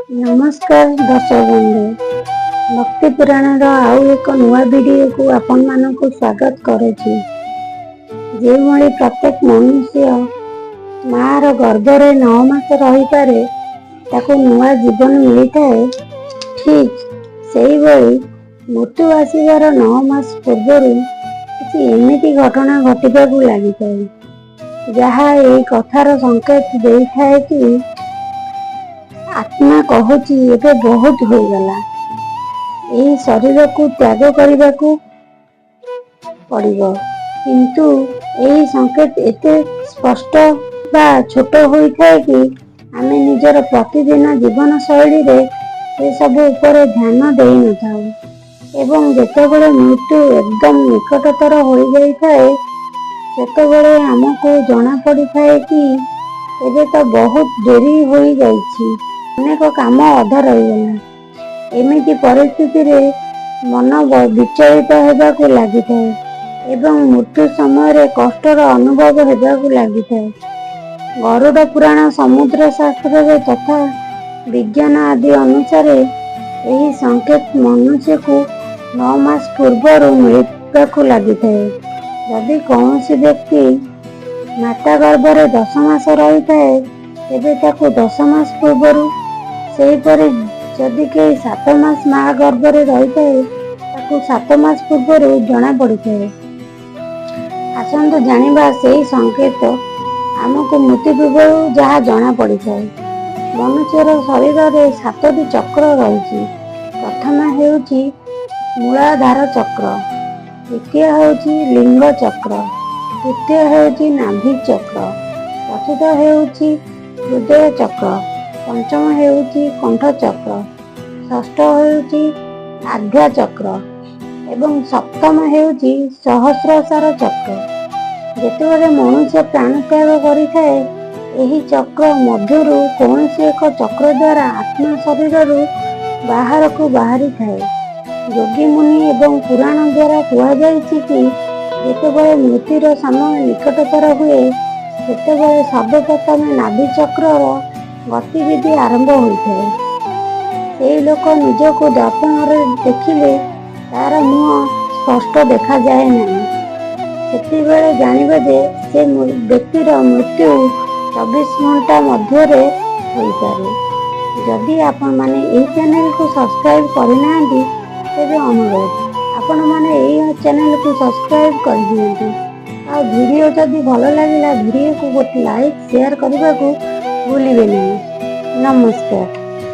ନମସ୍କାର ଦର୍ଶକ ବନ୍ଧୁ, ଭକ୍ତି ପୁରାଣର ଆଉ ଏକ ନୂଆ ଭିଡ଼ିଓକୁ ଆପଣମାନଙ୍କୁ ସ୍ୱାଗତ କରୁଛି। ଯେଉଁଭଳି ପ୍ରତ୍ୟେକ ମନୁଷ୍ୟ ମାର ଗର୍ଭରେ 9 ମାସ ରହିପାରେ, ତାକୁ ନୂଆ ଜୀବନ ମିଳିଥାଏ, ଠିକ୍ ସେଇଭଳି ମୃତ୍ୟୁ ଆସିବାର 9 ମାସ ପୂର୍ବରୁ କିଛି ଏମିତି ଘଟଣା ଘଟିବାକୁ ଲାଗିଥାଏ, ଯାହା ଏହି କଥାର ସଂକେତ ଦେଇଥାଏ କି ଆତ୍ମା କହୁଛି, ଏବେ ବହୁତ ହୋଇଗଲା, ଏହି ଶରୀରକୁ ତ୍ୟାଗ କରିବାକୁ ପଡ଼ିବ। କିନ୍ତୁ ଏହି ସଂକେତ ଏତେ ସ୍ପଷ୍ଟ ବା ଛୋଟ ହୋଇଥାଏ କି ଆମେ ନିଜର ପ୍ରତିଦିନ ଜୀବନ ଶୈଳୀରେ ସେସବୁ ଉପରେ ଧ୍ୟାନ ଦେଇନଥାଉ ଏବଂ ଯେତେବେଳେ ମୃତ୍ୟୁ ଏକଦମ ନିକଟତର ହୋଇଯାଇଥାଏ, ସେତେବେଳେ ଆମକୁ ଜଣା ପଡ଼ିଥାଏ କି ଏବେ ତ ବହୁତ ଡେରି ହୋଇଯାଇଛି, ଅନେକ କାମ ଅଧା ରହିଗଲା। ଏମିତି ପରିସ୍ଥିତିରେ ମନ ବିଚଳିତ ହେବାକୁ ଲାଗିଥାଏ ଏବଂ ମୃତ୍ୟୁ ସମୟରେ କଷ୍ଟର ଅନୁଭବ ହେବାକୁ ଲାଗିଥାଏ। ଗରୁଡ଼ ପୁରାଣ, ସମୁଦ୍ର ଶାସ୍ତ୍ରରେ ତଥା ବିଜ୍ଞାନ ଆଦି ଅନୁସାରେ ଏହି ସଂକେତ ମନୁଷ୍ୟକୁ 9 ମାସ ପୂର୍ବରୁ ମିଳିବାକୁ ଲାଗିଥାଏ। ଯଦି କୌଣସି ବ୍ୟକ୍ତି ମାତା ଗର୍ଭରେ 10 ମାସ ରହିଥାଏ, ତେବେ ତାକୁ 10 ମାସ ପୂର୍ବରୁ, ସେହିପରି ଯଦି କେହି 7 ମାସ ମା ଗର୍ଭରେ ରହିଥାଏ, ତାକୁ 7 ମାସ ପୂର୍ବରୁ ଜଣା ପଡ଼ିଥାଏ। ଆସନ୍ତୁ ଜାଣିବା ସେହି ସଂକେତ ଆମକୁ ମୃତ୍ୟୁ ପୂର୍ବରୁ ଯାହା ଜଣା ପଡ଼ିଥାଏ। ମନୁଷ୍ୟର ଶରୀରରେ ସାତଟି ଚକ୍ର ରହିଛି। ପ୍ରଥମ ହେଉଛି ମୂଳାଧାର ଚକ୍ର, ଦ୍ୱିତୀୟ ହେଉଛି ଲିଙ୍ଗ ଚକ୍ର, ତୃତୀୟ ହେଉଛି ନାଭି ଚକ୍ର, ଚତୁର୍ଥ ହେଉଛି ହୃଦୟ ଚକ୍ର, ପଞ୍ଚମ ହେଉଛି କଣ୍ଠ ଚକ୍ର, ଷଷ୍ଠ ହେଉଛି ଆଜ୍ଞା ଚକ୍ର ଏବଂ ସପ୍ତମ ହେଉଛି ସହସ୍ରାର ଚକ୍ର। ଯେତେବେଳେ ମନୁଷ୍ୟ ପ୍ରାଣତ୍ୟାଗ କରିଥାଏ, ଏହି ଚକ୍ର ମଧ୍ୟରୁ କୌଣସି ଏକ ଚକ୍ର ଦ୍ୱାରା ଆତ୍ମା ଶରୀରରୁ ବାହାରକୁ ବାହାରିଥାଏ। ଯୋଗୀ, ମୁନି ଏବଂ ପୁରାଣ ଦ୍ୱାରା କୁହାଯାଇଛି କି ଯେତେବେଳେ ମୃତ୍ୟୁର ସମୟ ନିକଟତର ହୁଏ, ସେତେବେଳେ ସର୍ବପ୍ରଥମେ ନାଭି ଚକ୍ରର ଗତିବିଧି ଆରମ୍ଭ ହୋଇଥାଏ। ସେହି ଲୋକ ନିଜକୁ ଦର୍ପଣରେ ଦେଖିଲେ ତାର ମୁହଁ ସ୍ପଷ୍ଟ ଦେଖାଯାଏ ନାହିଁ। ସେତେବେଳେ ଜାଣିବେ ଯେ ସେ ବ୍ୟକ୍ତିର ମୃତ୍ୟୁ 24 ଘଣ୍ଟା ମଧ୍ୟରେ ହୋଇପାରେ। ଯଦି ଆପଣମାନେ ଏହି ଚ୍ୟାନେଲକୁ ସବସ୍କ୍ରାଇବ୍ କରିନାହାନ୍ତି, ତେବେ ଅନୁରୋଧ, ଆପଣମାନେ ଏହି ଚ୍ୟାନେଲକୁ ସବସ୍କ୍ରାଇବ୍ କରିଦିଅନ୍ତୁ। ଆଉ ଭିଡ଼ିଓ ଯଦି ଭଲ ଲାଗିଲା, ଭିଡ଼ିଓକୁ ଗୋଟେ ଲାଇକ୍, ସେୟାର କରିବାକୁ ଭୁଲିବେ ନାହିଁ। ନମସ୍କାର।